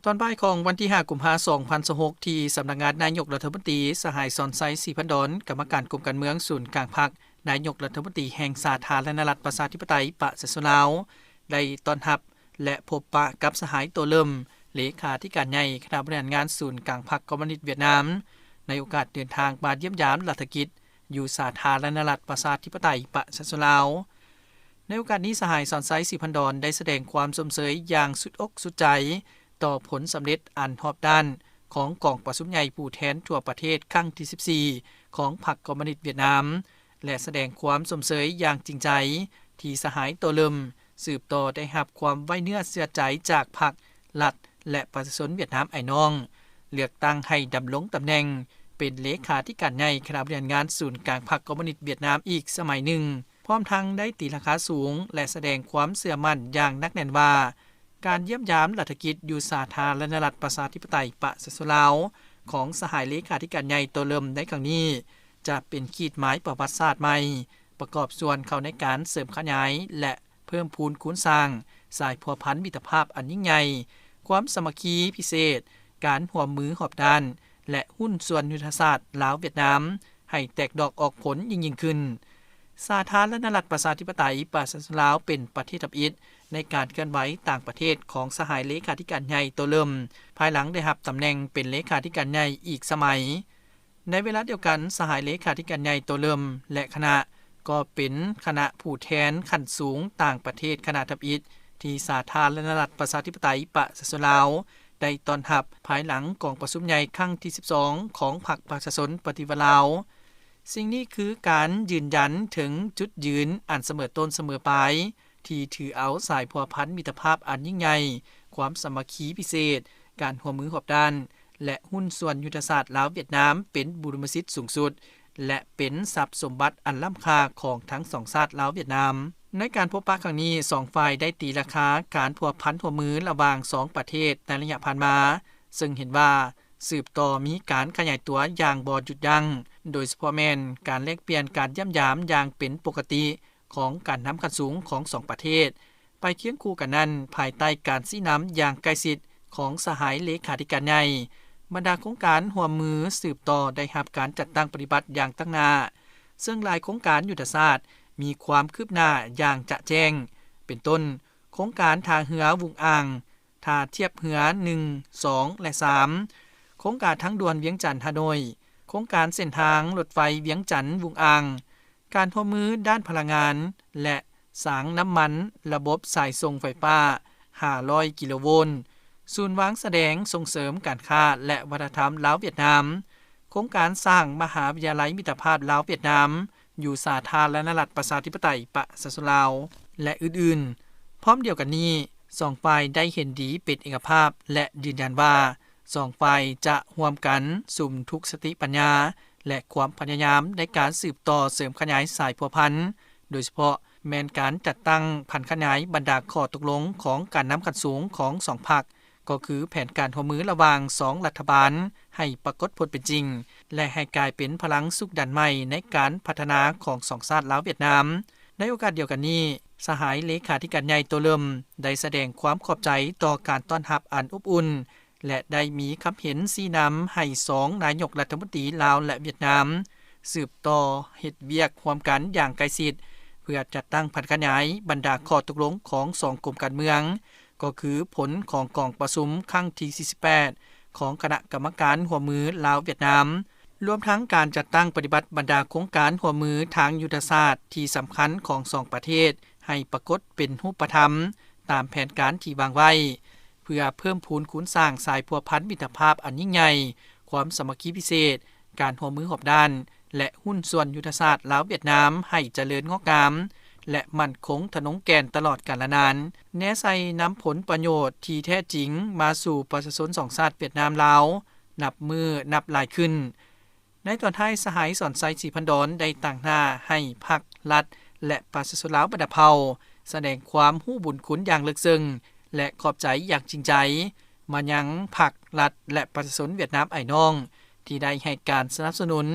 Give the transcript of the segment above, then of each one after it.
ຕອນບ່າຍຂອງວັນທີຫ້າ ກຸມພາ ສອງພັນຊາວຫົກ ທີ່ສຳນັກງານນາຍົກລັດຖະມົນຕີ ສະຫາຍ ສອນໄຊ ສີພັນດອນ ກຳມະການກົມການເມືອງສູນກາງພັກ ນາຍົກລັດຖະມົນຕີແຫ່ງສາທາລະນະລັດປະຊາທິປະໄຕປະຊາຊົນລາວ ໄດ້ຕ້ອນຮັບ ແລະ ພົບປະກັບສະຫາຍ ໂຕເລີມ ເລຂາທິການໃຫຍ່ຄະນະບໍລິຫານງານສູນກາງພັກຄອມມູນິດຫວຽດນາມ ໃນໂອກາດເດີນທາງມາຢ້ຽມຢາມລັດຖະກິດ ຢູ່ສາທາລະນະລັດປະຊາທິປະໄຕປະຊາຊົນລາວ. ໃນໂອກາດນີ້ ສະຫາຍ ສອນໄຊ ສີພັນດອນ ໄດ້ສະແດງຄວາມຊົມເຊີຍຢ່າງສຸດອົກສຸດໃຈ ຕໍ່ຜົນສຳເລັດອັນຮອບດ້ານຂອງກອງປະຊຸມໃຫຍ່ຜູ້ແທນທົ່ວປະເທດຄັ້ງທີສິບສີ່ ຂອງພັກຄອມມູນິດຫວຽດນາມ ແລະ ສະແດງຄວາມຊົມເຊີຍຢ່າງຈິງໃຈ ທີ່ສະຫາຍ ໂຕເລີມ ສືບຕໍ່ໄດ້ຮັບຄວາມໄວ້ເນື້ອເຊື່ອໃຈຈາກພັກ, ລັດ ແລະ ປະຊາຊົນຫວຽດນາມອ້າຍນ້ອງ ເລືອກຕັ້ງໃຫ້ດຳລົງຕຳແໜ່ງເປັນເລຂາທິການໃຫຍ່ຄະນະບໍລິຫານງານສູນກາງພັກຄອມມູນິດຫວຽດນາມອີກສະໄໝໜຶ່ງ, ພ້ອມທັງໄດ້ຕີລາຄາສູງ ແລະ ສະແດງຄວາມເຊື່ອໝັ້ນຢ່າງໜັກແໜ້ນວ່າ ການຢ້ຽມຢາມລັດຖະກິດຢູ່ສາທາລະນະລັດປະຊາທິປະໄຕປະຊາຊົນລາວ ຂອງສະຫາຍເລຂາທິການໃຫຍ່ ໂຕເລີມ ໃນຄັ້ງນີ້ ຈະເປັນຂີດໝາຍປະຫວັດສາດໃໝ່, ປະກອບສ່ວນເຂົ້າໃນການເສີມຂະຫຍາຍ ແລະ ເພີ່ມພູນຄູນສ້າງສາຍພົວພັນມິດຕະພາບອັນຍິ່ງໃຫຍ່, ຄວາມສາມັກຄີພິເສດ, ການຮ່ວມມືຮອບດ້ານ ແລະ ຫຸ້ນສ່ວນຍຸດທະສາດລາວຫວຽດນາມ ໃຫ້ແຕກດອກອອກຜົນຍິ່ງໆຂຶ້ນ. ສາທາລະນະລັດປະຊາທິປະໄຕປະຊາຊົນລາວ ເປັນປະເທດທຳອິດໃນການເຄື່ອນໄຫວຕ່າງປະເທດຂອງສະຫາຍເລຂາທິການໃຫຍ່ ໂຕເລີມ ພາຍຫຼັງໄດ້ຮັບຕຳແໜ່ງເປັນເລຂາທິການໃຫຍ່ອີກສະໄໝ. ໃນເວລາດຽວກັນ, ສະຫາຍເລຂາທິການໃຫຍ່ ໂຕເລີມ ແລະ ຄະນະ ກໍເປັນຄະນະຜູ້ແທນຂັ້ນສູງຕ່າງປະເທດຄະນະທຳອິດ ທີ່ສາທາລະນະລັດປະຊາທິປະໄຕປະຊາຊົນລາວ ໄດ້ຕ້ອນຮັບ ພາຍຫຼັງກອງປະຊຸມໃຫຍ່ຄັ້ງທີສິບສອງ ຂອງພັກປະຊາຊົນປະຕິວັດລາວ. ສິ່ງນີ້ຄືການຢືນຢັນເຖິງຈຸດຢືນອັນສະເໝີຕົ້ນສະເໝີປາຍ ທີ່ຖືເອົາສາຍພົວພັນມິດຕະພາບອັນຍິ່ງໃຫຍ່, ຄວາມສາມັກຄີພິເສດ, ການຮ່ວມມືຮອບດ້ານ ແລະ ຫຸ້ນສ່ວນຍຸດທະສາດລາວຫວຽດນາມ ເປັນບຸລິມະສິດສູງສຸດ ແລະ ເປັນຊັບສົມບັດອັນລ້ຳຄ່າຂອງທັງສອງຊາດລາວຫວຽດນາມ. ໃນການພົບປະຄັ້ງນີ້, ສອງຝ່າຍໄດ້ຕີລາຄາການພົວພັນຮ່ວມມືລະຫວ່າງສອງປະເທດໃນໄລຍະຜ່ານມາ, ເຊິ່ງເຫັນວ່າສືບຕໍ່ມີການຂະຫຍາຍຕົວຢ່າງບໍ່ຢຸດຢັ້ງ, ໂດຍສະເພາະແມ່ນການແລກປ່ຽນການຢ້ຽມຢາມຢ່າງເປັນປົກກະຕິ ຂອງການນຳຂັ້ນສູງຂອງສອງປະເທດ. ໄປຄຽງຄູ່ກັນນັ້ນ, ພາຍໃຕ້ການຊີ້ນຳຢ່າງໃກ້ຊິດຂອງສະຫາຍເລຂາທິການໃຫຍ່, ບັນດາໂຄງການຮ່ວມມືສືບຕໍ່ໄດ້ຮັບການຈັດຕັ້ງປະຕິບັດຢ່າງຕັ້ງໜ້າ, ເຊິ່ງຫຼາຍໂຄງການຍຸດທະສາດມີຄວາມຄືບໜ້າຢ່າງຈະແຈ້ງ, ເປັນຕົ້ນ ໂຄງການທ່າເຮືອວຸງອ່າງ, ທ່າທຽບເຮືອໜຶ່ງ, ສອງ ແລະ ສາມ, ໂຄງການທາງດ່ວນວຽງຈັນ-ຮ່າໂນ້ຍ, ໂຄງການເສັ້ນທາງລົດໄຟວຽງຈັນ-ວຸງອ່າງ, ການຮ່ວມມືດ້ານພະລັງງານ ແລະ ສາງນ້ຳມັນ, ລະບົບສາຍສົ່ງໄຟຟ້າຫ້າຮ້ອຍກິໂລໂວນ, ສູນວາງສະແດງສົ່ງເສີມການຄ້າ ແລະ ວັດທະນະທຳລາວຫວຽດນາມ, ໂຄງການສ້າງມະຫາວິທະຍາໄລມິດຕະພາບລາວຫວຽດນາມ ຢູ່ສາທາລະນະລັດປະຊາທິປະໄຕປະຊາຊົນລາວ ແລະ ອື່ນໆ. ພ້ອມດຽວກັນນີ້, ສອງຝ່າຍໄດ້ເຫັນດີເປັນເອກະພາບ ແລະ ຢືນຢັນວ່າ ສອງຝ່າຍຈະຮ່ວມກັນສຸມທຸກສະຕິປັນຍາ ແລະ ຄວາມພະຍາຍາມໃນການສືບຕໍ່ເສີມຂະຫຍາຍສາຍພົວພັນ, ໂດຍສະເພາະແມ່ນການຈັດຕັ້ງຜັນຂະຫຍາຍບັນດາຂໍ້ຕົກລົງຂອງການນຳຂັ້ນສູງຂອງສອງພັກ, ກໍຄືແຜນການຮ່ວມມືລະຫວ່າງສອງລັດຖະບານໃຫ້ປາກົດຜົນເປັນຈິງ ແລະ ໃຫ້ກາຍເປັນພະລັງຊຸກດັນໃໝ່ໃນການພັດທະນາຂອງສອງຊາດລາວຫວຽດນາມ. ໃນໂອກາດດຽວກັນນີ້, ສະຫາຍເລຂາທິການໃຫຍ່ໂຕເລີມ ໄດ້ສະແດງຄວາມຂອບໃຈຕໍ່ການຕ້ອນຮັບອັນອົບອຸ່ນ ແລະ ໄດ້ມີຄຳເຫັນຊີ້ນຳໃຫ້ສອງນາຍົກລັດຖະມົນຕີລາວ ແລະ ຫວຽດນາມ ສືບຕໍ່ເຮັດວຽກຮ່ວມກັນຢ່າງໃກ້ຊິດ ເພື່ອຈັດຕັ້ງຜັນຂະຫຍາຍບັນດາຂໍ້ຕົກລົງຂອງສອງກົມການເມືອງ, ກໍຄືຜົນຂອງກອງປະຊຸມຄັ້ງທີສີ່ສິບແປດ ຂອງຄະນະກຳມະການຮ່ວມມືລາວ-ຫວຽດນາມ, ລວມທັງການຈັດຕັ້ງປະຕິບັດບັນດາໂຄງການຮ່ວມມືທາງຍຸດທະສາດທີ່ສຳຄັນຂອງສອງປະເທດໃຫ້ປາກົດເປັນຮູບປະທຳຕາມແຜນການທີ່ວາງໄວ້, ເພື່ອເພີ່ມພູນຄູນສ້າງສາຍພົວພັນມິດຕະພາບອັນຍິ່ງໃຫຍ່, ຄວາມສາມັກຄີພິເສດ, ການຮ່ວມມືຮອບດ້ານ ແລະ ຫຸ້ນສ່ວນຍຸດທະສາດລາວ-ຫວຽດນາມໃຫ້ຈະເລີນງອກງາມ ແລະ ໝັ້ນຄົງທະນົງແກ່ນຕະຫຼອດການລະນານ, ແນໃສ່ນຳຜົນປະໂຫຍດທີ່ແທ້ຈິງມາສູ່ປະຊາຊົນສອງຊາດຫວຽດນາມ-ລາວ ນັບມື້ນັບຫຼາຍຂຶ້ນ. ໃນຕອນທ້າຍ, ສະຫາຍ ສອນໄຊ ສີພັນດອນ ໄດ້ຕາງໜ້າໃຫ້ພັກ, ລັດ ແລະ ປະຊາຊົນລາວບັນດາເຜົ່າ ສະແດງຄວາມຮູ້ບຸນຄຸນຢ່າງເລິກເຊິ່ງ ແລະ ຂອບໃຈຢ່າງຈິງໃຈ ມາຍັງພັກ, ລັດ ແລະ ປະຊາຊົນຫວຽດນາມອ້າຍນ້ອງ ທີ່ໄດ້ໃຫ້ການສະໜັບສະໜູນ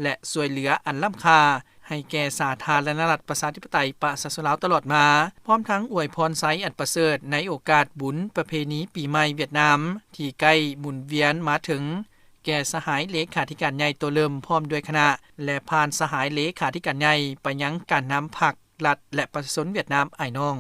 ແລະ ຊ່ວຍເຫຼືອອັນລ້ຳຄ່າ ໃຫ້ແກ່ສາທາລະນະລັດ ປະຊາທິປະໄຕ ປະຊາຊົນລາວຕະຫຼອດມາ, ພ້ອມທັງອວຍພອນໄຊອັນປະເສີດໃນໂອກາດບຸນປະເພນີປີໃໝ່ຫວຽດນາມ ທີ່ໃກ້ໝູນວຽນມາເຖິງ, ແກ່ສະຫາຍເລຂາທິການໃຫຍ່ໂຕເລີ່ມພ້ອມດ້ວຍຄະນະ ແລະ ຜ່ານສະຫາຍເລຂາທິການໃຫຍ່ໄປຍັງການນຳພັກ, ລັດ ແລະ ປະຊາຊົນຫວຽດນາມອ້າຍນ້ອງ.